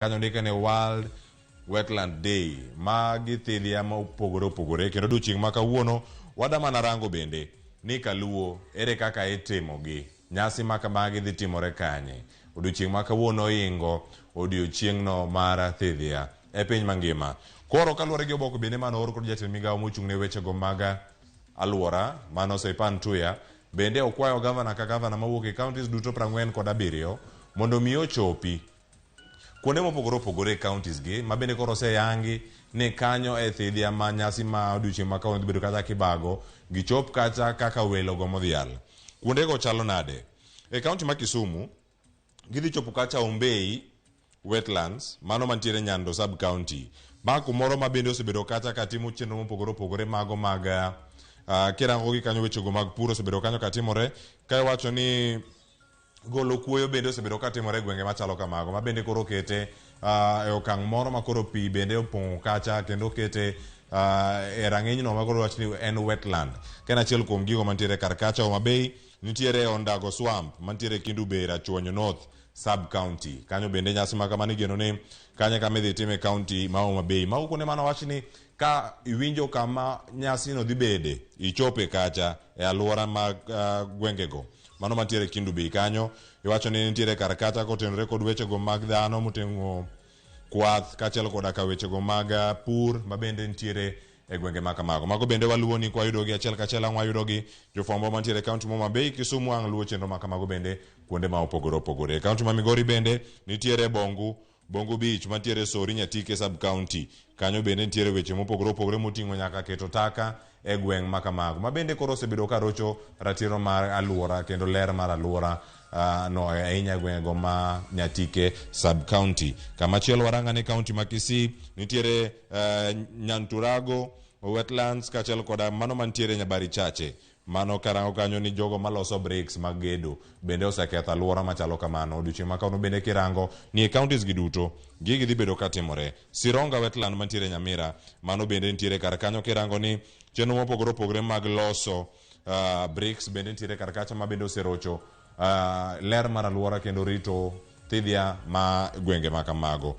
Kanyo ndike ni World Wetland Day. Magi thidhia mopogore opogore kendo odiochieng' ma kawuono wadamana rango bende ni kaluo ere kaka itimogi. Nyasi ma kamagi dhi timore kanye? Odiochieng' ma kawuono oingo odiochieng'no mar thidhia e piny mangima. Koro kaluwore gi oboke bende mane oor kod jatend migawo mochung' ne wechego mag alwora mano Soipan Tuya bende okwayo gavana ka gavana mawuok e counties duto 47 mondo mi ochopi kuonde mopogore opogore e counties gi ma bende koro oseyangi ni kanyo e thidhia ma nyasi ma odiochieng' ma kawuono dhi bedo kacha kibago gichop kacha kaka welo go modhial. Kuondego chalo nade? E county ma Kisumu gidhi chopo kacha Ombei Wetlands mano mantiere Nyando sub county ma kumoro ma bende osebedo kacha katimo chenro mopogore opogore mago mag kirango gi kanyo wechego mag pur osebedo kanyo katimore ka iwacho ni golo kuoyo bende osebedo katimore e gwenge machalo kamago ma bende koro okete e okang' moro ma koro pi bende opong'o kacha kendo okete e rang'inyno ma koro wach ni en wetland. Ka en achiel kuom gigo mantiere kar kacha Homa Bay nitiere Ondago Swamp mantiere Kendu Bay Rachuonyo North sub county. Kanyo bende nyasi ma kamano igeno ni kanyo e kama idhi time e county ma Homa Bay. Mago kuonde mane owach ni ka iwinjo kama nyasino dhi bede ichope kacha e alwora mag gwengego. Mano mantiere Kendu Bay kanyo iwacho ni nitiere kar kacha kotenore kod wechego mag dhano moting'o kwath kaachiel koda ka wechego mag pur mabende nitiere e gwenge ma kamago. Mago bende waluwo ni kwayudogi achiel kachiel ang' wayudogi jofwambo mantiere e kaunti ma Homa Bay, Kisumu ang' luwo chenro ma kamago bende kuonde ma opogore opogore. E kaunti ma Migori bende nitiere Bongu Bongo Beach mantiere Sori Nyatike sub county. Kanyo bende nitiere weche mopogore opogore moting'o nyaka keto taka e gweng' ma kamago. Ma bende koro osebedo ka rocho ratiro mar aluora kendo ler mar aluora no ahinya e gwengego ma Nyatike sub county. Kama chielo waranga ni county ma Kisii nitiere Nyanturago Wetlands kaachiel koda mano mantiere Nyabari Chache. Mano karango kanyo ni jogo maloso bricks mag gedo bende oseketho aluora machalo kamano. Odiochieng' ma kawuono bende kirango ni e counties gi duto gigi dhi bedo katimore. Sironga Wetland mantiere Nyamira mano bende nitiere kar kanyo kirango ni chenro mopogore opogore mag loso bricks bende nitiere kar kacha ma bende oserocho ler mar aluora kendo rito thidhia ma gwenge ma kamago.